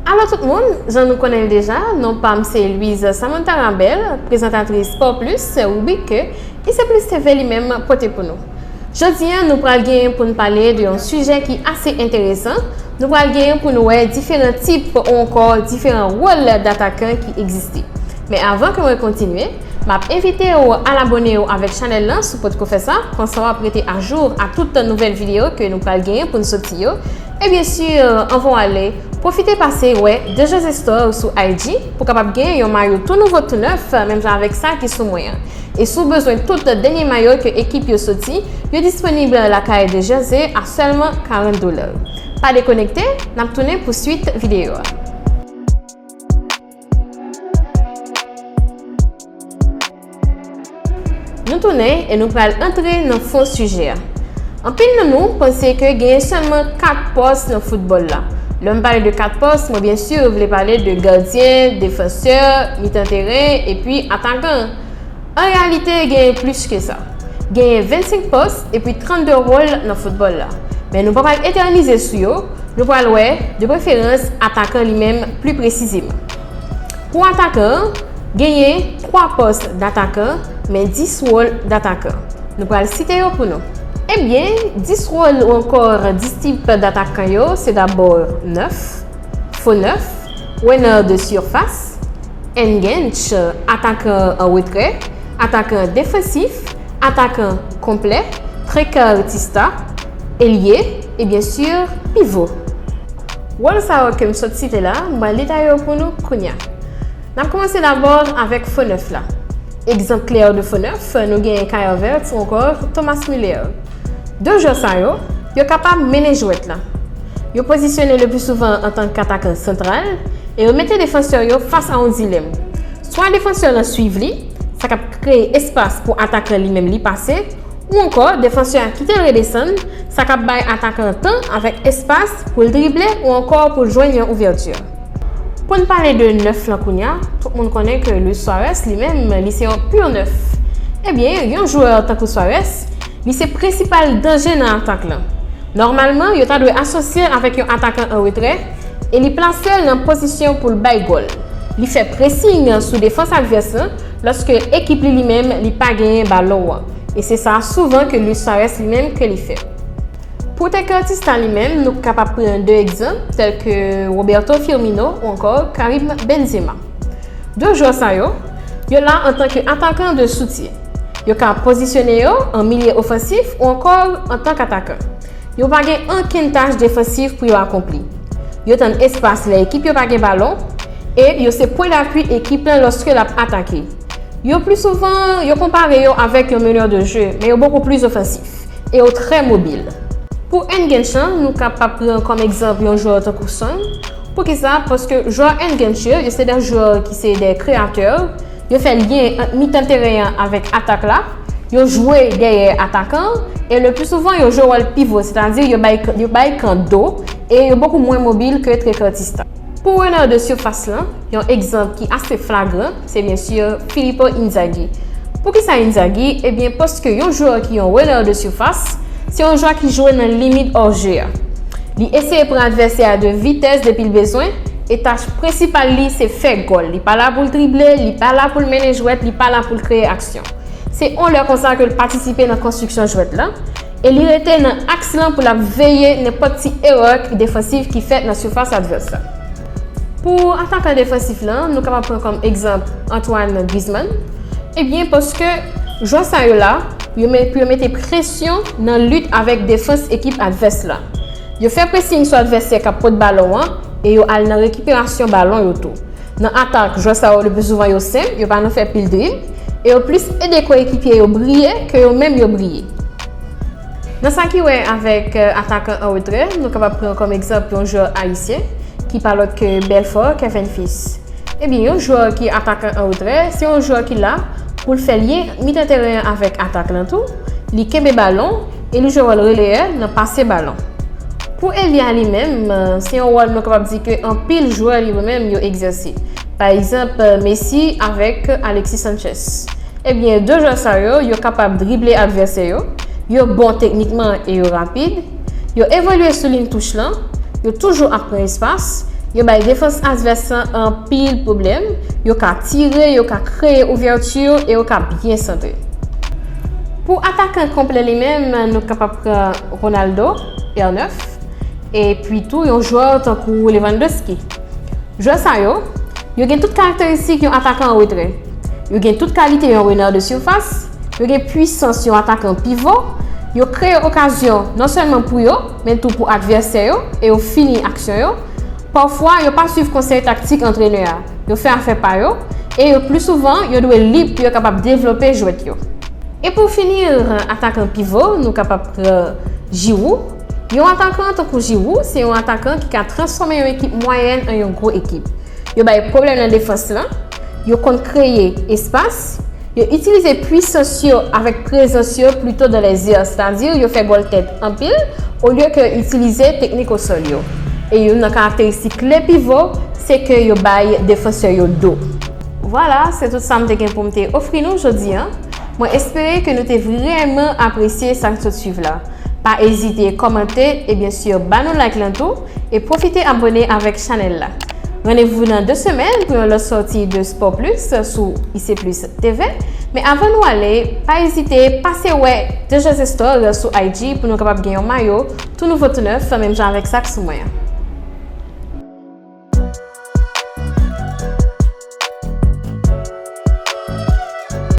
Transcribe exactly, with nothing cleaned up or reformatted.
Alo tout moun, jan nou konnen l deja, non pa m se Louise Samantha Rabel, prezantatris Sport Plus, ribrik ke I C Plus T V li menm pote pou nou. Jodi a, nou pral genyen pou n pale de yon sijè ki ase enteresan. Nou pral genyen pou n wè diferan tip ou ankò diferan wòl datakan ki egziste. Men avan ke mwen kontinye, m ap envite w al abòne w avèk chanèl lan si w potko fè sa, konsa w ap rete ajou a tout nouvèl videyo ke nou pral genyen pou n soti yo. E byen si, anvan w ale, pwofite pase wè Dejanze Store sou I G pou w kapab genyen yon mayo tou nouvo tou nèf, menm jan avèk sa ki sou mwen an. E si w bezwen tout dènye mayo ke ekip yo soti, yo disponib lakay Dejanze a sèlman karant dola. Pa dekonekte, n ap tounen pou swit videyo a. Nou tounen e nou pral antre nan fon sijè a. Anpil nan nou panse ke genyen sèlman kat pòs nan foutbòl la. Lè m pale de kat pòs, mwen byen si vle pale de gadyen, defansè, mitan teren, epi atakan. An reyalite, genyen plis ke sa. Genyen vennsenk pòs epi trannde wòl nan foutbòl la. Men nou pa pral etènize sou yo, nou pral wè, de preferans, atakan li menm pli presizeman. Pou atakan an, genyen twa pòs datakan, men dis wòl datakan. Nou pral site yo pou nou. Ebyen, dis wòl ou ankò dis tip datakan yo, se dabò nèf, fo nèf, wennè de sifas, enganche, atakan an retrè, atakan defansif, atakan konplè, trekartista, elye, e byen si, pivo. Wòl sa yo ke m sot site la, m pral detaye yo pou nou kounye a. N ap kòmanse dabò avèk fo nèf la. Egzanp klè de fo nèf, nou genyen Kai Havertz ou ankò Thomas Muller. De jwè sa yo, yo kapab mennen jwèt la. Yo pozisyone le pli souvan antank atakan santral e yo mete defansè yo fas a yon dilèm. Swa defansè lan swiv li, sa k ap kreye espas pou atakan li menm li pase, ou ankò defansè a kite l redesann, sa k ap bay atakan an tan avèk espas pou l drible ou ankò pou l jwenn yon ouvèti. Pou n pale de nèf lan kounye a, tout moun konnen ke Luis Suarez li menm, li se yon pur nèf. Ebyen, yon jwè tankou Suarez, li se prensipal danje nan atak lan. Nòmalman, yo ta dwe asosye l avèk yon atakan an retrè e li plase l nan pozisyon pou l bay gòl. Li fè presing sou defans advès lan lòske ekip li li menm li pa genyen balon an. E se sa souvan ke Luis Suarez li menm ke li fè. Pou trekartista li menm, nou kapab pran de egzanp, tèlke Roberto Firmino ou ankò Karim Benzema. De jwè sa yo, yo la antanke atakan de soutyen. Yo ka pozisyone yo an milye ofansif ou ankò antank atakan. Yo pa gen ankenn tach defansif pou yo akonpli. Yo tann espas lè ekip yo pa gen balon, e yo se pwen dapui ekip lan lòske l ap atake. Yo pli souvan, yo konpare yo avèk yon menè de je, men yo bokou plis ofansif e yo trè mobil. Pou enganche an, nou kapab pran kòm egzanp yon jwè tankou Son. Poukisa? Paske jwè enganche yo, yo se de jwè ki se de kreyatè, yo fè lyen ant mitan teren an avèk atak la, yo jwe dèyè atakan an, e le pli souvan yo jwe wòl pivo, sètadi yo bay, yo bay kan do e yo bokou mwen mobil ke trekartista. Pou wennè de sifas lan, yon egzanp ki ase flagran, se byen si Filippo Inzaghi. Poukisa Inzaghi? Ebyen, paske yon jwè ki yon wennè de sifas, se yon jwè ki jwe nan limit òje a. Li eseye pran advèsè a de vitès depi l bezwen, e tach prensipal li se fè gòl. Li pa la pou l drible, li pa la pou l mennen jwèt, li pa la pou l kreye aksyon. Se yon lè konsa ke l patisipe nan konstriksyon jwèt la, e li rete nan aks lan pou l ap veye nenpòt ti erè defansif ki fèt nan sifas advès la. Pou atakan defansif lan, nou kapab pran kòm egzanp Antoine Griezmann. Ebyen, paske jwè sa yo la, yo met, pou yo mete presyon nan lit avèk defans ekip advès la. Yo fè presing sou advèsè k ap pot balon an e yo al nan rekiperasyon balon yo tou. Nan atak, jwè sa yo le pli souvan yo senp, yo pa nan fè pil drib, e yo plis ede koyekipye yo briye ke yo menm yo briye. Nan sa ki wè avèk, eh, atakan an retrè, nou kapab pran kòm egzanp yon jwè ayisyen ki pa lòt ke Belfort Kevin Fils. Ebyen, yon jwè ki atakan an retrè, se yon jwè ki la pou l fè lyen mitan teren an avèk atak lan tou, li kenbe balon e li jwe wòl releyè nan pase balon. Pou elye a li menm, se yon wòl nou kapab di ke anpil jwè li menm yo egzèse. Pa egzanp, Messi avèk Alexis Sanchez. Ebyen, de jwè sa yo, yo kapab drible advèsè yo, yo bon teknikman e yo rapid, yo evolye sou liy touch lan, yo toujou ap pran espas, Yo bay defans advès lan anpil pwoblèm, yo ka tire, yo ka kreye ouvèti e yo ka byen santre. Pou atakan konplè li menm, nou kapab pran Ronaldo, R nèf, epi tou yon jwè tankou Lewandowski. Jwè sa yo, yo gen tout karakteristik yon atakan an retrè. Yo gen tout kalite yon renè de sifas, yo gen pwisans yon atakan pivo, yo kreye okazyon non sèlman pou yo, men tou pou advèsè yo, e yo fini aksyon yo. Pafwa, yo pa swiv konsèy taktik antrenè a. Yo fè afè pa yo, e yo pli souvan, yo dwe lib pou yo kapab devlope jwèt yo. E pou fini, atakan pivo, nou kapab pran Giroud. Yon atakan tankou Giroud, se yon atakan ki ka transfòme yon ekip mwayèn an yon gwo ekip. Yo bay pwoblèm nan defans lan, yo konn kreye espas, yo itilize pwisans yo avèk prezans yo plito dans les airs, sètadi yo fè gòl tèt anpil, olye ke yo itilize teknik osòl yo. E youn nan karakteristik kle pivo, se ke yo bay defansè yo do. Vwala, se tout sa m te gen pou m te ofri nou jodi a. Mwen espere ke nou te vrèman apresye sa k sot swiv la. Pa ezite kòmante e byen si ba nou like lan tou, e pwofite abòne avèk chanèl la. Randevou nan de semèn pou yon lòt sòti de Sport Plus sou I C Plus T V. Men avan nou ale, pa ezite pase wè Deja Zestor sou I G pou nou kapab gen yon mayo tou nouvo tou nèf, menm jan avèk sa k sou mwen an.